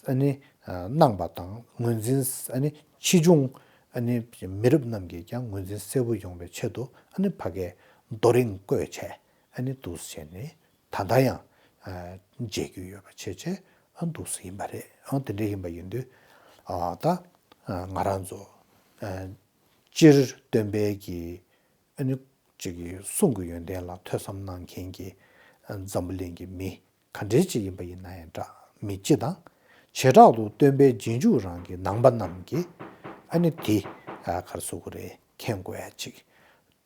ཨ་ནི་གནང་བ་དང་། ངོས་འཛིན་ཨ་ནི་ཕྱིས་འབྱུང་ཨ་ནི་མི་རབས་རྣམས་ཀྱིས་ཀྱང་ངོས་འཛིན་གསལ་པོ་ཡོང་བའི་ཆེད་དུ་ཨ་ནི་ཕ་གིའི་རྡོ་རིང་བརྐོས་བྱས། ཨ་ནི་འདུག་སེ་བྱས་ནས་ད་ལྟ་ཡང་ཨ་མཇལ་རྒྱུ་ཡོད་པ་བྱས་བྱས་ཨ་འདུག་སེ་ཡིན་པ་རེད། ཨ་དེ་འདྲ་ཡིན་པ་ཡིན་དུས་ཨ་ད་ཨ་ང་རང་ཚོ་ཨ་སྤྱིར་སྟོན་པའི་གི་ཨ་ནི་ཅིག་གི་གསུང་གི་ཡོན་ཏན་ལ་ཐོས་བསམ་གནང་མཁན་གྱི་ཨ་འཛམ་བུ་གླིང་གི་མི་ག་འདྲའི་ཅིག་ཡིན་པ་ཡིན་ན་ཡང་འདྲ། མི་སྤྱི་དང་བྱེ་བྲག་ཏུ་སྟོན་པའི་རྗེས་འཇུག་རང་གི་ནང་པ་རྣམས་ཀྱིས་ཨ་ནི་དེ་ཨ་ག་རེ་ཟེར་དགོས་རེད། མཁྱེན་དགོས་ཡ་ཅིག་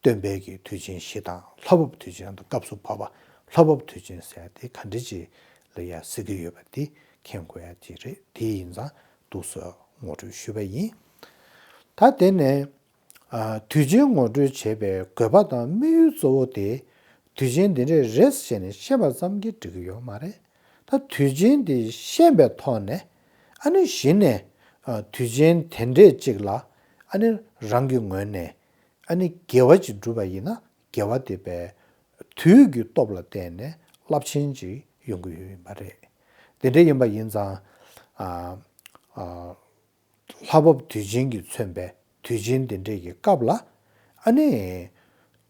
སྟོན་པའི་གི་དུས་ཆེན་བཞི་དང་ལྷ་བབས་དུས་ཆེན་དང་སྐབས་སུ་བབ་པ་ལྷ་བབས་དུས་ཆེན་ཟེར་ཡ་དེ་ག་འདྲ་ཅིག་ལ་ཡ་ཟེར་གི་ཡོད་པ་དེ་མཁྱེན་དགོས་ཡ་ཅིག་རེད། དེ་ཡིན་ཙང་འདུག་སེ་ངོ་སྤྲོད་ཞུས་པ་ཡིན། ད་དེ་ནས་ཨ་དུས་ཆེན་ངོ་སྤྲོད་བྱེད་པའི་དགོས་པ་དང་དམིགས་ཡུལ་གཙོ་བོ་དེ་དུས་ཆེན་འདི་འདྲས་རེད་ཟེར་ནས་བཤད་པ་ཙམ་གྱིས་འགྲིག་གི་ཡོད་མ་རེད། ད་དུས་ཆེན་འདི་ཤེས་པའི་ཐོག་ནས་ཨ་ནི་གཞི་ནས་ཨ་དུས་ཆེན་དེ་འདྲས་ཅིག་ལ་ཨ་ནི་རང་གི་ངོས་ནས་ཨ་ནི་དགེ་བ་ཅིག་བསྒྲུབས་པ་ཡིན་ན་དགེ་བ་དེ་པའི་དུས་ཀྱི་སྟོབས་ལ་བརྟེན་ནས་རླབས་ཆེན་ཅིག་ཡོང་གི་ཡོད་ཡིན་པ་རེད། དེ་འདྲ་ཡིན་པ་ཡིན་ཙང་ཨ་ཨ་ལྷ་བབས་དུས་ཆེན་གྱིས་མཚོན་པའི་དུས་ཆེན་དེ་འདྲས་ཀྱི་སྐབས་ལ་ཨ་ནི་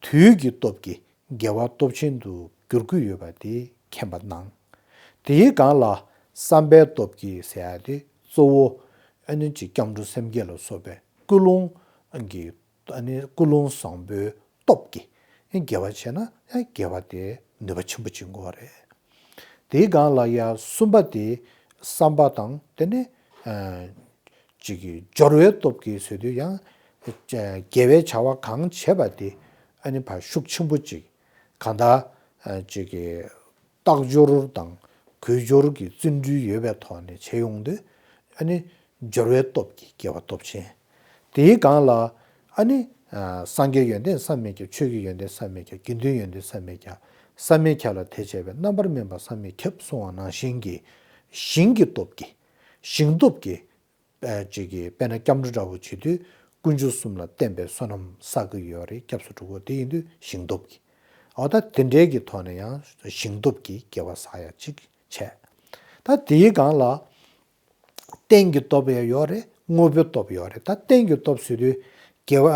དུས་ཀྱི་སྟོབས་ཀྱིས་དགེ་བ་སྟོབས་ཆེན་དུ་འགྱུར་གྱི་ཡོད་པ་དེ་མཁྱེན་པ་གནང་། དེའི་སྒང་ལ་བསམ་པའི་སྟོབས་ཀྱིས་ཟེར་ཡ་དེ་གཙོ་བོ་ཨ་ནི་ཅིག་སྐྱབས་འགྲོ་སེམས་བསྐྱེད་ལ་སོགས་པའི་ཀུན་སློང་གི་ཨ་ནི་ཀུན་སློང་བཟང་པོའི་སྟོབས་ཀྱིས་དགེ་བ་བྱས་ན་ཡང་དགེ་བ་དེ་ ནུས་པ་ཆེན་པོ་ཅིག་དགོས་རེད། དེའི་སྒང་ལ་ཡ་གསུམ་པ་དེ་བསམ་པ་དང་དེ་ནས་ཅིག་གི་སྦྱོར་བའི་སྟོབས་ཀྱིས་ཟེར་དུས་ཡང་དགེ་བའི་བྱ་བ་གང་བྱས་པ་དེ་ཨ་ནི་ཕར་ཤུགས་ཆེན་པོ་ཅིག་གང་ལྟར་ཅིག་གི་རྟག་སྦྱོར་དང་གུས་སྦྱོར་གྱི་བརྩོན་འགྲུས་ཡོད་པའི་ཐོག་ནས་བྱས་ཡོང་དུས་ཨ་ནི་སྦྱོར་བའི་སྟོབས་ཀྱིས་དགེ་བ་སྟོབས་ཆེན། དེའི་སྒང་ལ་ཨ་ནི་སངས་རྒྱས་ཡོན་ཏན་བསམ་མི་ཁྱབ། ཆོས་ཀྱི་ཡོན་ཏན་བསམ་མི་ཁྱབ། དགེ་འདུན་ཡོན་ཏན་བསམ་མི་ཁྱབ། བསམ་མི་ཁྱབ་ལ་དེ་བྱས་པས་རྣམ་པར་སྨིན་པ་བསམ་མི་ཁྱབ་གསུངས་པ་ནང་བཞིན་གྱི་ཞིང་གི་སྟོབས་ཀྱིས། ཞིང་སྟོབས་ཀྱིས། ཅིག་གིས་དཔེར་ན་སྐྱབས་འགྲོ་འདྲ་བོ་བྱེད་དུས་དཀོན་མཆོག་གསུམ་ལ་བརྟེན་པའི་བསོད་ནམས་བསགས་ཀྱི་ཡོད་རེད། སྐྱབས་སུ་འགྲོ་དགོས། དེ་ཡིན་དུས་ཞིང་སྟོབས་ཀྱིས། འོ་ད་དེ་འདྲའི་གི་ཐོག་ནས་ཡང་ཞིང་སྟོབས་ཀྱིས་དགེ་བ་བསགས་ཡ་ཅིག་བྱས། ད་དེའི་སྒང་ལ་རྟེན་གྱི་སྟོབས་ཡང་ཡོད་རེད། དངོས་པོའི་སྟོབས་ཡོད་རེད། ད་རྟེན་གྱི་སྟོབས་ཟེར་དུས་དགེ་བ་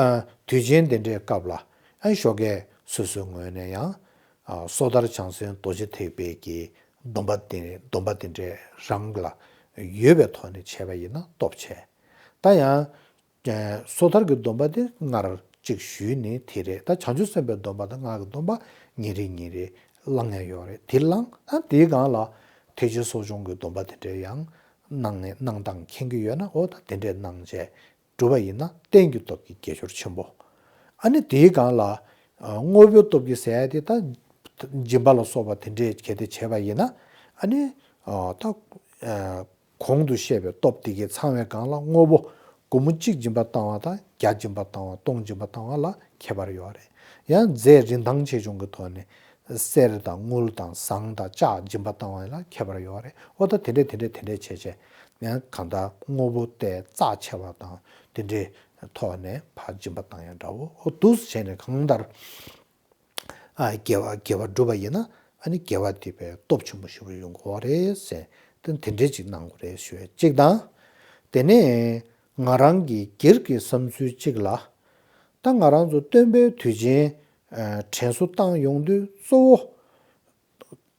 དུས་ཆེན་དེ་འདྲའི་སྐབས་ལ་ཨ་ཞོགས་ཀས་སོ་སོའི་ངོས་ནས་ཡང་སོ་ཐར་བྱང་སེམས་རྡོ་རྗེ་ཐེག་པའི་གི་སྡོམ་པ་དེ་སྡོམ་པ་དེ་འདྲའི་རང་ལ་ཡོད་པའི་ཐོག་ནས་བྱས་པ་ཡིན་ན་སྟོབས་ཆེ། ད་ཡང་སོ་ཐར་གྱི་སྡོམ་པ་དེ་སྔར་གཅིག་ཞུས་ནས་དེ་རེད། ད་བྱང་ཆུབ་སེམས་དཔའི་སྡོམ་པ་དང་སྔགས་ཀྱི་སྡོམ་པ་ཉིན་རེ་ཉིན་རེ་བླང་ཡ་ཡོད་རེད། དེ་བླང་ད་དེའི་སྒང་ལ་ཐེག་ཆེན་གསོ་སྦྱོང་གི་སྡོམ་པ་དེ་འདྲའི་ཡང་གནང་ནས་གནང་སྟངས་མཁྱེན་གྱི་ཡོད་ན་འོ་ད་དེ་འདྲའི་གནང་བྱས། སྒྲུབ་པ་ཡིན་ན་རྟེན་གྱི་སྟོབས་ཀྱིས་དགེ་སྦྱོར་ཆེན་པོ། ཨ་ནི་དེའི་སྒང་ལ་དངོས་པོའི་སྟོབས་ཀྱིས་ཟེར་ཡ་དེ་ད་སྦྱིན་པ་ལ་སོགས་པ་དེ་འདྲའི་གལ་ཏེ་བྱས་པ་ཡིན་ན་ཨ་ནི་ད་གོང་དུ་བཤད་པའི་སྟོབས་དེ་གིས་ཚང་བའི་སྒང་ལ་དངོས་པོ་སྒོར་མོ་གཅིག་སྦྱིན་པ་བཏང་བ་དང་བརྒྱ་སྦྱིན་པ་བཏང་བ་སྟོང་སྦྱིན་པ་བཏང་བ་ལ་ཁྱད་པར་ཡོད་རེད། ཡང་རྫས་རིན་ཐང་ཆེ་ཆུང་གི་ཐོག་ནས། གསེར་དང་དངུལ་དང་ཟངས་དང་ལྕགས་སྦྱིན་པ་བཏང་བ་ལ་ཁྱད་པར་ཡོད་རེད། འོ་ད་དེ་འདྲས་དེ་འདྲས་དེ་འདྲས་བྱས་བྱས་ཡང་གང་ལྟར་དངོས་པོ་དེ་རྩ་ཆེ་བ་དང་དེ་འདྲས་ཐོག་ནས་ཕར་སྦྱིན་པ་བཏང་ཡ་འདྲ་བོ་འོ་འདུག་བྱས་ནས་གང་ལྟར་ཨ་དགེ་བ་དགེ་བ་སྒྲུབ་པ་ཡིན་ན་ཨ་ནི་དགེ་བ་དེ་བས་སྟོབས་ཆེན་པོ་ཞེ་པོ་ཡོང་གི་ཡོད་རེད་ཟེར་དེ་དེ་འདྲས་ཅིག་གནང་དགོས་རེད་ཞུ་ཡ་གཅིག་དང་། དེ་ནས་ང་རང་གི་སྒེར་གྱི་བསམ་ཚུལ་གཅིག་ལ་ད་ང་རང་ཚོ་སྟོན་པའི་དུས་ཆེན། ཨ་དྲན་གསོ་བཏང་ཡོང་དུས་གཙོ་བོ་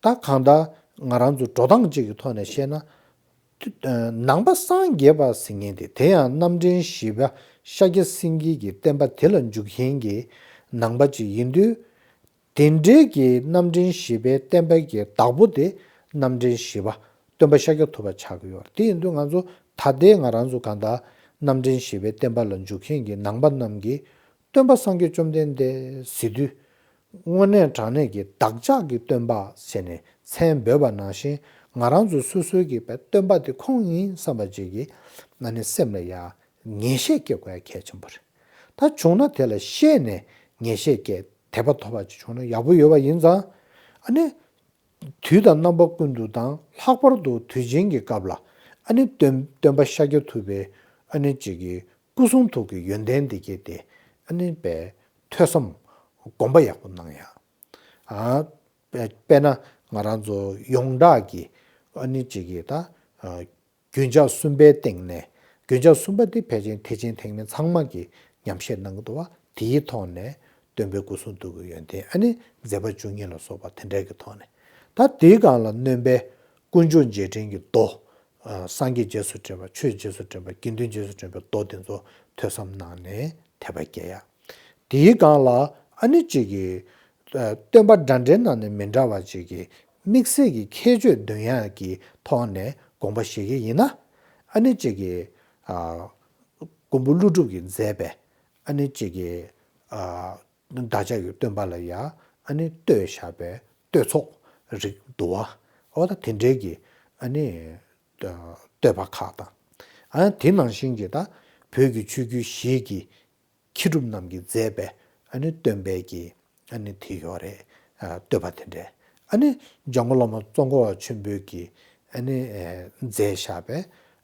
ད་གང་ལྟར་ང་རང་ཚོ་འགྲོ་སྟངས་གཅིག་གི་ཐོག་ནས་བཤད་ན། ཨ་ནང་པ་སངས་རྒྱས་པ་ཟེར་མཁན་དེ་དེ་ཡང་རྣམ་འདྲེན་བཞི་པ་ཤཱཀྱ་སེང་གེ་གི་བསྟན་པ་དེ་ལ་འཇུག་མཁན་གྱི་ནང་པ་ཅིག་ཡིན་དུས། དེ་འདྲའི་གི་རྣམ་འདྲེན་བཞི་པའི་བསྟན་པ་གི་བདག་པོ་དེ་རྣམ་འདྲེན་བཞི་པ་སྟོན་པ་ཤཱཀྱ་ཐུབ་པ་ཆགས་ཀྱི་ཡོད་རེད། དེ་ཡིན་དུས་ང་ཚོ་ད་ལྟའི་ང་རང་ཚོ་གང་ལྟར་རྣམ་འདྲེན་བཞི་པའི་བསྟན་པ་ལ་འཇུག་མཁན་གྱི་ནང་པ་རྣམས་ཀྱིས་སྟོན་པ་སངས་རྒྱས་བཅོམ་ལྡན་འདས་ཟེར་དུས། དངོས་གནས་དྲང་གནས་ཀྱི་བདག་ཅག་གི་སྟོན་པ་ཟེར་ནས་མཚན་འབོད་པ་ནང་བཞིན་ང་རང་ཚོ་སོ་སོའི་གི་བའི་སྟོན་པ་དེ་ཁོང་ཡིན་བསམ་པ་ཅིག་གིས་ཨ་ནི་སེམས་ལ་ཡ་ངེས་ཤེས་སྐྱེ་དགོས་ཡ་གལ་ཆེན་པོ་རེད། ད་བྱུང་ན་དེ་ལ་ཤེས་ནས་ངེས་ཤེས་སྐྱེ་དད་པ་ཐོབ་པ་ཅིག་བྱུང་ན་ཡག་པོ་ཡོད་པ་ཡིན་ཙང་ཨ་ནི། དུས་དང་རྣམ་པ་ཀུན་ཏུ་དང་ལྷག་པར་དུ་དུས་ཆེན་གྱི་སྐབས་ལ་ཨ་ནི་སྟོན་སྟོན་པ་ཤཱཀྱ་ཐུབ་པའི་ཨ་ནི་ཅིག་གི་སྐུ་གསུང་ཐུགས་ཀྱི་ཡོན་ཏན་འདི་གས་ཏེ་ཨ་ནི་པའི་ཐོས་བསམ་སྒོམ་པ་ཡག་པོ་གནང་ཡ། ཨ་དཔེ་དཔེར་ན་ང་རང་ཚོ་ཡོངས་གྲགས་ཀྱི་ཨ་ནི་ཅིག་གི་ད་ཨ་རྒྱུན་ཆགས་གསུམ་པའི་སྟེང་ནས་རྒྱུན་ཆགས་གསུམ་པ་དེ་ཕལ་ཆེར་ཐེག་ཆེན་ཐེག་དམན་ཚང་མ་གིས་ཉམས་བཞེས་གནང་གི་འདུག་བ། དེའི་ཐོག་ནས་སྟོན་པའི་སྐུ་གསུང་ཐུགས་ཀྱི་ཡོན་ཏན་ཨ་ནི་མཛད་པ་བཅུ་གཉིས་ལ་སོགས་པ་དེ་འདྲའི་གི་ཐོག་ནས་ད་དེའི་སྒང་ལ་སྣོན་པའི་དཀོན་མཆོག་རྗེས་དྲན་གྱི་མདོ། ཨ་སངས་རྒྱས་རྗེས་སུ་དྲན་པ། ཆོས་རྗེས་སུ་དྲན་པ། དགེ་འདུན་རྗེས་སུ་དྲན་པའི་མདོ་དེ་ཚོ་ཐོས་བསམ་གནང་ནས་དད་པ་སྐྱེ་ཡ། དེའི་སྒང་ལ་ཨ་ནི་གཅིག་གིས་ཨ་སྟོན་པ་འདྲ་འདྲའི་ནང་ནས་མི་འདྲ་བ་གཅིག་གིས་དམིགས་བསལ་གྱི་ཁྱད་ཆོས་འདོན་ཡག་གི་ཐོག་ནས་དགོངས་པ་བཞེས་ཀྱི་ཡིན་ན། ཨ་ནི་གཅིག་གིས་ཨ་མགོན་པོ་ཀླུ་སྒྲུབ་ཀྱིས་མཛད་པའི་ཨ་ནི་གཅིག་གིས་ཨ་བདག་ཅག་གི་སྟོན་པ་ལ་ཡ་ཨ་ནི་བསྟོད་བཞག་པའི་བསྟོད་ཚོགས་རིགས་འདུག་བ། འོ་ད་དེ་འདྲའི་གི་ཨ་ནི་བསྟོད་པ་ཁག་དང་། ཨ་དེ་ནང་བཞིན་གྱི་ད་བོད་ཀྱི་ཆོས་བརྒྱུད་བཞི་གི་མཁས་གྲུབ་རྣམས་ཀྱིས་མཛད་པའི་ཨ་ནི་སྟོན་པའི་གི་ཨ་ནི་དེ་ཡོད་རེད། ཨ་བསྟོད་པ་དེ་འདྲས། ཨ་ནི་འཇམ་མགོན་བླ་མ་ཙོང་ཁ་པ་ཆེན་པོས་ཀྱིས་ཨ་ནི་ཨེ་མཛད་བཞག་པའི་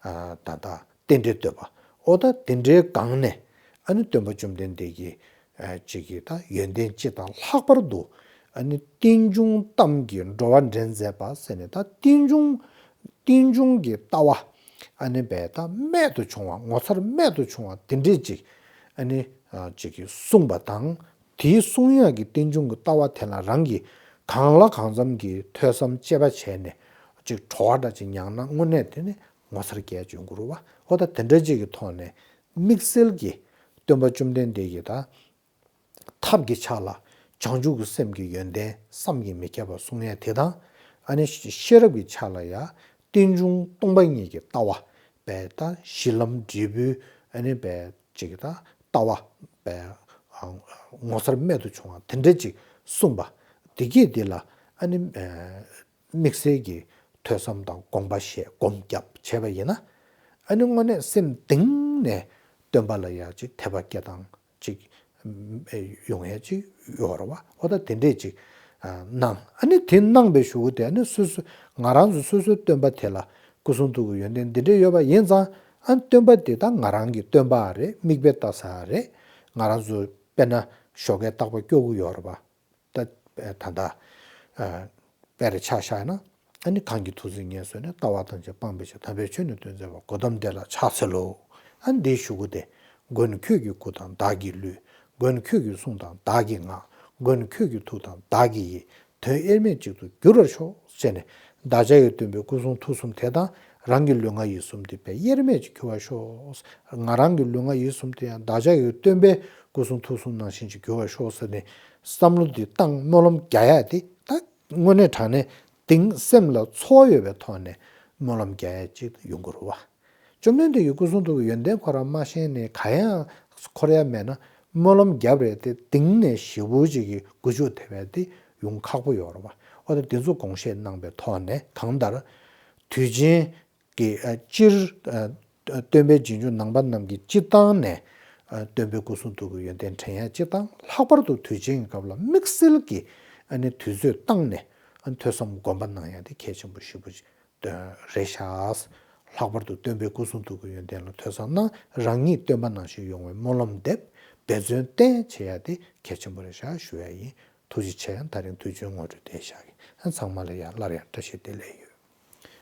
ཨ་ད་ལྟ་རྟེན་འབྲེལ་བསྟོད་པ། ཨོ་ད་དེ་འདྲའི་སྒང་ནས་ཨ་ནི་སྟོན་པ་བཅོམ་ལྡན་འདས་ཀྱི་ཨ་ཅིག་གི་ད་ཡོན་ཏན་སྤྱི་དང་ལྷག་པར་དུ་ཨ་ནི་རྟེན་འབྱུང་གཏམ་གྱི་འགྲོ་བ་འདྲེན་མཛད་པ་ཟེར་ནས་ད་རྟེན་འབྱུང་རྟེན་འབྱུང་གི་ལྟ་བ་ཨ་ནི་བས་ད་རྨད་དུ་བྱུང་བ་ངོ་མཚར་རྨད་དུ་བྱུང་བ་དེ་འདྲས་ཅིག་ཨ་ནི་ཨ་ཅིག་གིས་གསུངས་པ་དང་། དེའི་གསུང་ཡག་གི་རྟེན་འབྱུང་གི་ལྟ་བ་དེ་ལ་རང་གིས་གང་ལ་གང་འཚམ་གྱི་ཐོས་བསམ་དཔྱད་པ་བྱས་ནས་ཅིག་བྲོ་བ་འདྲ་ཅིག་མྱངས་ན་དངོས་གནས་དེ་ནི་ངོ་མཚར་སྐད་ཅིག་འགུལ་བ། ཨོ་ད་དེ་འདྲ་ཅིག་གི་ཐོག་ནས་དམིགས་བསལ་གྱི་སྟོན་པ་བཅོམ་ལྡན་འདས་ཀྱི་ད་ཐབས་ཀྱི་ཆ་ལ་ བྱང་ཆུབ་ཀྱི་སེམས་ཀྱི་ཡོན་ཏན་བསམ་གྱིས་མི་ཁྱབ་པ་གསུང་ཡས་དེ་དང་། ཨ་ནི་ཤེས་རབ་ཀྱི་ཆ་ལ་ཡང་རྟེན་འབྱུང་སྟོང་པ་ཉིད་ཀྱི་ལྟ་བ་པས་ད་གཞི་ལམ་འབྲས་བུའི་ཨ་ནི་པས་ཅིག་ད་ལྟ་བ་པས་ངོ་མཚར་རྨད་དུ་བྱུང་བ་དེ་འདྲ་ཅིག་གསུངས་པ་འདི་གྱིས་འདི་ལ་ཨ་ནི་དམིགས་བསལ་གྱི་ཐོས་བསམ་དང་དགོངས་པ་བཞེས་སྒོམ་བརྒྱབ་བྱས་པ་ཡིན་ན། ཨ་ནི་དངོས་གནས་སེམས་གཏིང་ནས་སྟོན་པ་ལ་ཡང་ཅིག་དད་པ་སྐྱེ་སྟངས་ཅིག་ཡོང་ཡ་ཅིག་ཡོད་རེད་བ། འོ་ད་དེ་འདྲས་ཅིག་གནང་། ཨ་ནི་དེ་གནང་པའི་གཞུག་གུ་དེ་ཨ་ནི་སོ་སོ་ང་རང་ཚོ་སོ་སོའི་སྟོན་པ་དེ་ལ་སྐུ་གསུང་ཐུགས་ཀྱི་ཡོན་ཏན་འདི་འདྲས་ཡོད་པ་ཡིན་ཙང་། ཨ་ནི་སྟོན་པ་དེ་ད་ང་རང་གི་སྟོན་པ་རེད། མིག་དཔེ་ལྟ་ས་རེད། ང་རང་ཚོ་དཔེར་ན་ཞོགས་ཀས་རྟག་པར་སྐྱོ་གི་ཡོད་རེད་བ། ད་ད་ལྟ་དཔེ་རེ་ཆ་བཞག་ན། ཨ་ནི་གང་གི་ཐུགས་བརྩེ་ངེས་བཟུང་ནས། ལྟ་བ་ཐམས་ཅད་སྤང་བའི་ཕྱིར། དམ་པའི་ཆོས་ནི་སྟོན་མཛད་པ། གོ་ཏམ་དེ་ལ་ཕྱག་འཚལ་ལོ། ཨ་ནི་འདིའི་གཞུག་གུ་དེ། མགོན་ཁྱོད་ཀྱི་སྐུ་དང་བདག་གི་ལུས། མགོན་ཁྱོད་ཀྱི་གསུང་དང་བདག་གི་ངག། མགོན་ཁྱོད་ཀྱི་ཐུགས་དང་བདག་གི་ཡིད། དོན་དབྱེར་མེད་གཅིག་ཏུ་འགྱུར་བར་ཤོག་ཅེས་ནས། བདག་ཅག་གི་སྟོན་པའི་སྐུ་གསུང་ཐུགས་གསུམ་དེ་དང་། རང་གི་ལུས་ངག་ཡིད་གསུམ་དེ་དཔེ་དབྱེར་མེད་ཅིག་གྱུར་བར་ཤོག་ང་རང་གི་ལུས་ངག་ཡིད་གསུམ་དེ་ཡང་བདག་ཅག་གི་སྟོན་པའི་སྐུ་གསུང་ཐུགས་གསུམ་ནང་བཞིན་ཅིག་གྱུར་བར་ཤོག་ཟེར་ནས་བསམ་བློ་འདི་བཏང་སྨོན་ལམ་རྒྱག་ཡ་དེ་ད་དངོས་གནས་དྲང་གནས་གཏིང་སེམས་ལ་ཚོར་བ་ཡོད་པའི་ཐོག་ནས་སྨོན་ལམ་རྒྱག་ཡ་ཅིག་ཡོང་གི་རེད་བ། བཅོམ་ལྡན་འདས་ཀྱི་སྐུ་གསུང་ཐུགས་ཀྱི་ཡོན་ཏན་ཁོ་རང་མ་ཤེས་ནས་ག་ཡང་འཁོར་ཡ་མེད་ན། སྨོན་ལམ་རྒྱབ་རེད་དེ་གཏིང་ནས་ཞེ་པོ་ཅིག་གི་སྒུལ་ཤུགས་དེ་བས་དེ་ཡོང་ཁག་པོ་ཡོད་རེད་བ། འོ་ད་དེ་ཚོ་དགོངས་བཞེས་གནང་པའི་ཐོག་ནས། གང་ལྟར་དུས་ཆེན་གྱི་ཨ་སྤྱིར་ཨ་སྟོན་པའི་རྗེས་འཇུག་ནང་པ་རྣམས་ཀྱིས་སྤྱིར་བཏང་ནས་ཨ་སྟོན་པའི་སྐུ་གསུང་ཐུགས་ཀྱི་ཡོན་ཏན་དྲན་ཡ་སྤྱིར་བཏང་། ལྷག་པར་དུ་དུས་ཆེན་གྱི་སྐབས་ལ་དམིགས་བསལ་གྱི་ཨ་ནི་དུས་ཚོད་བཏང་ནས་ཨ་ཐོས་བསམ་སྒོམ་པ་གནང་ཡ་དེ་གལ་ཆེན་པོ་ཞེ་པོ་ཅིག་རེད་ཤག་ལྷག་པར་དུ་སྟོན་པའི་སྐུ་གསུང་ཐུགས་ཀྱི་ཡོན་ཏན་ལ་ཐོས་བསམ་གནང་། རང་ཉིད་སྟོན་པ་ནང་བཞིན་ཡོང་བའི་སྨོན་ལམ་འདེབས། འབད་བརྩོན་བསྟེན་བྱེད་ཡ་དེ་གལ་ཆེན་པོ་རེད་ཤག་ཞུ་ཡ་ཡིན། ཐུགས་རྗེ་ཆེ། ད་རིང་དུས་ཆེན་ངོ་སྤྲོད་དེ་བཞག་གི། ཚང་མ་ལ་ཡང་སླར་ཡང་བཀྲ་ཤིས་བདེ་ལེགས་ཡོད།